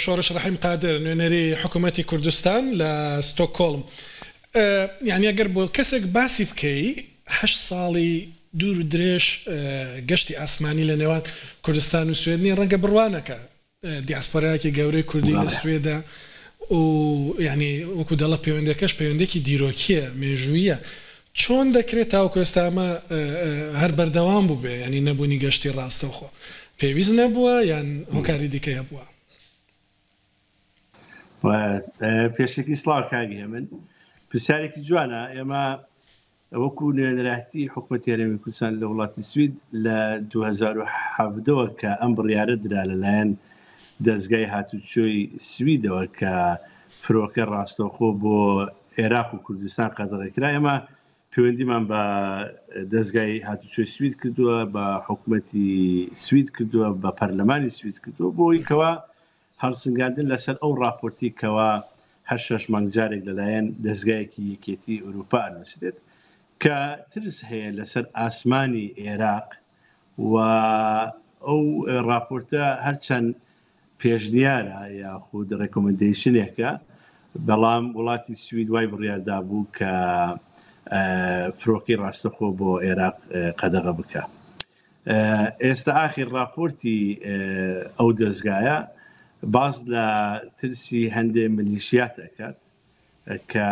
شۆڕش ڕەحیم قادر، نوێنەری حکوومەتی کوردستان لە ستۆکهۆڵم، یانی ئەگەر بۆ کەسێک باسی بکەی هەشت ساڵی دوور و درێژ گەشتی ئاسمانی لە نێوان کوردستان و سوێد نییە، ڕەنگە بڕوا نەکا. دیاسپۆرایەکی گەورەی کوردی لە سوێدە و یانی وەکو دەڵێ پەیوەندیەکەش پەیوەندیەکی دیرۆکیە، مێژووییە. چۆن دەکرێت تاوەکو ئێستا ئەمە هەر بەردەوام بووبێ یانی نەبوونی گەشتی ڕاستەوخۆ پێویست نەبووە یان هۆکاری دیکەی هەبووە؟ پێشەکی سڵاو کاک هێمن، پرسیارێکی جوانە. ئێمە وەکو نوێنەرایەتی حکومەتی هەرێمی کوردستان لە وڵاتی سوید لە 2017 وە کە ئەم بڕیارە درا لەلایەن دەزگای هاتوچۆی سویدەوە کە فرۆکە ڕاستەوخۆ بۆ عێراق و کوردستان قەدەغە کرا، ئێمە پەیوەندیمان بە دەزگای هاتوچۆی سوید کردووە، بە حکومەتی سوید کردووە، بە پەرلەمانی سوید کردووە بۆ ئەوەی کەوا هەڵسنگاندن لەسەر ئەو ڕاپۆرتی کەوا هەر شەش مانگ جارێک لەلایەن دەزگایەکی یەکێتی ئەوروپا ئەنوسرێت کە ترس هەیە لەسەر ئاسمانی ئێراق و ئەو ڕاپۆرتە هەرچەند پێشنیارە یاخود recommendation ێکە بەڵام وڵاتی سوید وای بڕیاردا بوو کە فرۆکەی ڕاستەخۆ بۆ ئێراق قەدەغە بکە. ئێستا ئاخیر ڕاپۆرتی ئەو دەزگایە باس لە ترسی هەندێ ملیشیات ئەکات کە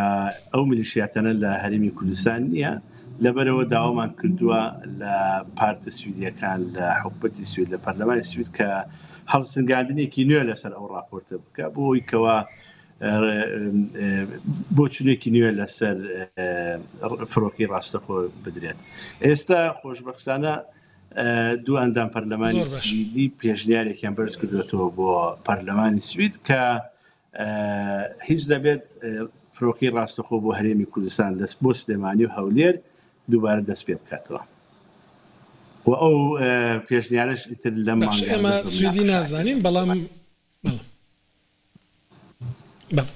ئەو ملیشیاتانە لە هەرێمی کوردستان نییە، لەبەرەوە داوامان کردووە لە پارتە سویدیەکان، لە حکومەتی سوید، لە پەرلەمانی سوید کە هەڵسنگاندنێکی نوێ لەسەر ئەو ڕاپۆرتە بکە بۆ ئەوەی کەوا بۆچونێکی نوێ لەسەر فرۆکەی ڕاستەخۆ بدرێت. ئێستا خۆشبەختانە دوو ئەندام پەرلەمانی سویدی پێشنیارێکیان بەرز کردوێتەوە بۆ پەرلەمانی سوید کە هیچ دەبێت فرۆکەی ڕاستەخۆ بۆ هەرێمی کوردستان دەست بۆ سلێمانی و هەولێر دووبارە دەست پێ بکاتەوە و ئەو پێشنیارش ئیتر لەم ئێمە سویدی نازانین بەڵام بەڵێ.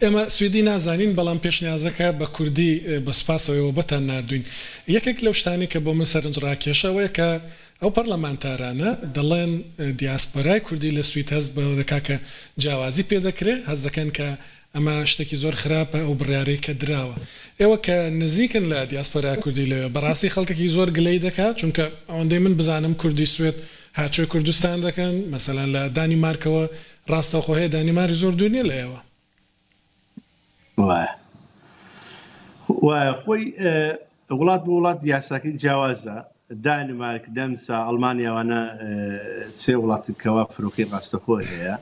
ئێمە سویدی نازانین، بەڵام پێشنیازەکە بە کوردی بە سوپاسەوە ئێوە بۆتان ناردووین. یەکێک لەو شتانەی کە بۆ من سەرنجڕاکێشە ئەوەیە کە ئەو پەرلەمانتارانە دەڵێن دیاسپۆرای کوردی لە سوید هەست بەوە دەکا کە جیاوازی پێ دەکرێ، هەست دەکەن کە ئەمە شتێکی زۆر خراپە ئەو بڕیارەی کە دراوە. ئێوە کە نزیکن لە دیاسپۆرای کوردی لەوێ، بەڕاستی خەڵکێکی زۆر گلەیی دەکا، چونکە ئەوەندەی من بزانم کوردی سوێد هاچۆی کوردستان دەکەن، مەسەلەن لە دانیمارکەوە ڕاستەوخۆ هەیە، دانیمارک زۆر دوور نیە لە ئێوە. وایە وایە خۆی وڵات بۆ وڵات یاساکەی جیاوازە دانیمارک نەمسا ئەڵمانیا وانە سێ وڵاتن کەوا فرۆکەی ڕاستەخۆ هەیە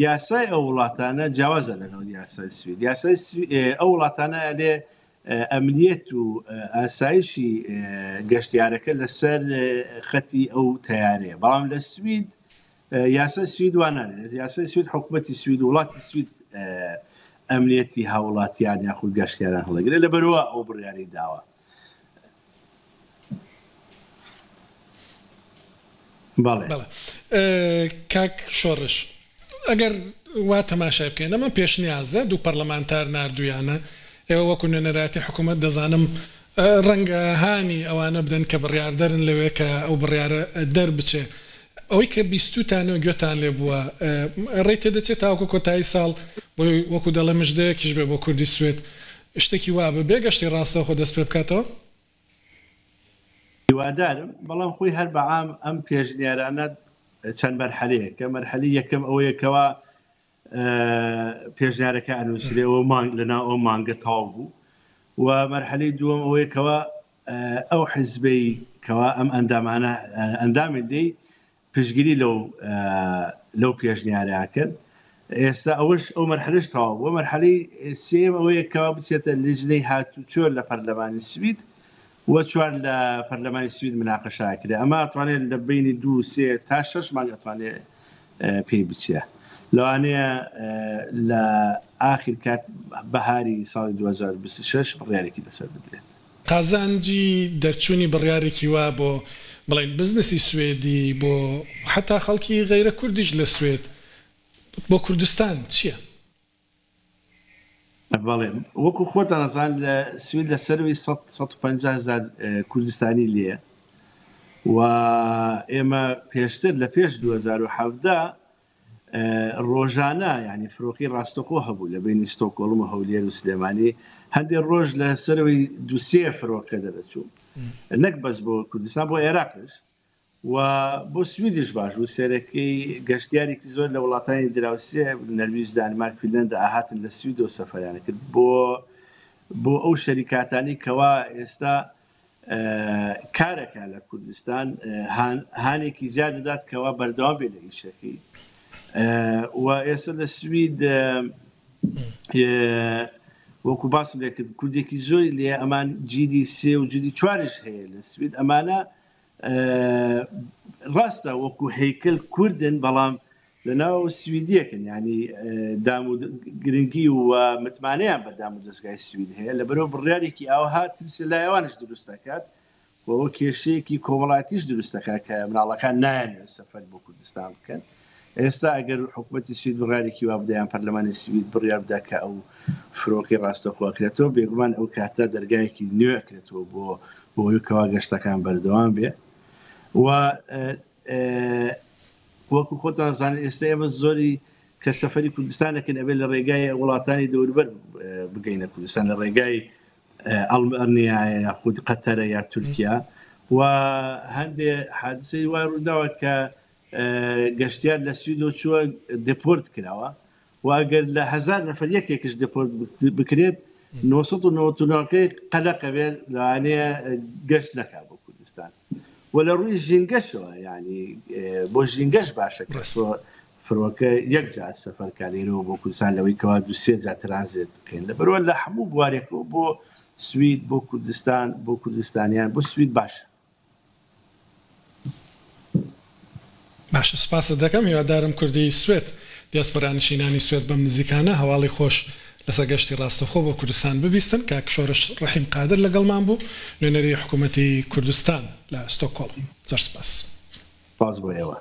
یاسای ئەو وڵاتانە جیاوازە لەگەڵ یاسای سوید یاسای ئەو وڵاتانە ئەلێ ئەمنیەت و ئاسایشی گەشتیارەکە لەسەر خەتی ئەو تەیارەیە بەڵام لە سوید یاسای سوید وانانێت یاسای سوید حکوومەتی سوید وڵاتی سوید ئەمنیەتی هاوڵاتیان یاخود گەشتیاران هەڵەگرێت لە بەرەوە ئەو بڕیاری داوە. بەڵێ. بەڵێ کاک شۆڕش ئەگەر وا تەماشای بکەین ئەمە پێشنیازە دوو پەڕلەمانتار ناردوویانە ئێوە وەکو نوێنەرایەتی حکوومەت دەزانم ڕەنگە هانی ئەوانە بدەن کە بڕیاردەرن لەوێ کە ئەو بڕیارە دەربچێ ئەوەی کە بیستووتانە و گوێتان لێ بووە ڕێی تێدەچێت تاوەکو کۆتایی ساڵ بۆی وەکو دەڵێ مژدەیەکیش بێ بۆ کوردی سوێد شتێکی وا بێ گەشتی ڕاستەوخۆ دەست پێ بکاتەوە؟ هیوادارم، بەڵام خۆی هەر بە عام ئەم پێشنیارانە چەند مەرحەلەیەکە، مەرحەلی یەکەم ئەوەیە کەوا پێشنیارەکە ئەنووسرێ و مانگ لەناو ئەو مانگە تەواو بوو و مەرحەلی دووەم ئەوەیە کەوا ئەو حزبەی کەوا ئەم ئەندامانە ئەندامن لێی پشتگیری لەو لەو پێشنیارە کرد ئێستا ئەوەش ئەو مەرحەلەش تەواو بووە مەرحەلەی سێیەم ئەوەیە کەوا بچێتە لیژنەی هاتوچۆ لە پەرلەمانی سوید و چوار لە پەرلەمانی سوید مناقەشە کرێ ئەمە ئەتوانێت لە بینی دوو سێ تا شەش مانگ ئەتوانێت پێی بچێ لەوانەیە لە ئاخیر کات بەهاری ساڵی 2026 بڕیارێکی لەسەر بدرێت. قازانجی دەرچوونی بڕیارێکی وا بۆ بڵێین بزنسی سوێدی بۆ حەتا خەڵکی غەیرە کوردیش لە سوێد بۆ کوردستان چیە؟ بەڵێ وەکو خۆتان ئەزان لە سوید لە سەروی 150 هەزار کوردستانی لێیە. و ئێمە پێشتر لە پێش 2017 ڕۆژانە یعنی فرۆکەی ڕاستەخۆ هەبوو لە بینی ستۆکۆڵم و هەولێر و سلێمانی، هەندێک ڕۆژ لە سەرەوەی دووسێ فرۆکە دەرەچوو، نەک بەس بۆ کوردستان، بۆ عێراقش و بۆ سویدیش باش بوو. سێرەکەی گەشتیارێکی زۆر لە وڵاتانی دراوسێ، نەرویج، دانیمارک، فینلەندا ئاهاتن لە سویدەوە سەفەریان کرد بۆ بۆ ئەو شەریکاتانی کەوا ئێستا کارەکە لە کوردستان هانێکی زیاد دەدات کەوا بەردەوام بێ لە ئیشەکەی. و ئێستا لە سوید وەکو باسم لێ کرد کوردێکی زۆری لێ ئەمان جیلی سێ و جیلی چوارش هەیە لە سوید. ئەمانە ڕاستە وەکو هەیکل کوردن، بەڵام لەناو سویدیەکەن، یعنی دام و گرنگی و متمانەیان بە دام و دەستگای سوید هەیە. لەبەرەوە بڕیارێکی ئاوها ترس لای ئەوانش دروست دەکات و ئەوە کێشەیەکی کۆمەڵاتیش دروست دەکات کە مناڵەکان نایانەوێت سەفەر بۆ کوردستان بکەن. ئێستا ئەگەر حکوومەتی سوید بڕیارێکی وا بدە یان پەرلەمانی سوید بڕیار بدا کە ئەو فرۆکەی ڕاستەوخۆ ئەکرێتەوە، بێگومان ئەو کاتە دەرگایەکی نوێ ئەکرێتەوە بۆ بۆ کەوا گەشتەکان بەردەوام بێ. و وەکو خۆتان زانن ئێستا ئێمە زۆری کە سەفەری کوردستان دەکەین ئەبێت لە ڕێگای وڵاتانی دەوروبەر بگەینە کوردستان، لە ڕێگای ئەڵمانیا یاخود قەتەرە یا تورکیا. و هەندێ حادسەی وا ڕووداوە کە گەشتیار لە سویدەوە چووە دێپۆرت کراوە و ئەگەر لە 1000 نەفەر یەکێکش دێپۆرت بکرێت 999ەکەی قەلەقە بێت، لەوانەیە گەشت نەکات بۆ کوردستان. و لە ڕووی ژینگەشەوە یعنی بۆ ژینگەش باشە کە فرۆکە یەک جار سەفەر کا لێرەوە بۆ کوردستان لەوەی کەوا دوو سێ جار ترانزێت بکەین. لەبەرەوە لە هەموو بوارێکەوە بۆ سوید، بۆ کوردستان، بۆ کوردستانیان، بۆ سوید باشە. باشە سوپاست دەکەم، هیوادارم کوردی سوێد، دیاسپۆرانشینانی سوێد بەم نزیکانە هەواڵی خۆش لەسەر گەشتی ڕاستەوخۆ بۆ کوردستان ببیستن. کاک شۆرش ڕەحیم قادر لەگەڵمان بوو، نوێنەری حکوومەتی کوردستان لە ستۆکهۆڵم. زۆر سپاس. سپاس بۆ ئێوە.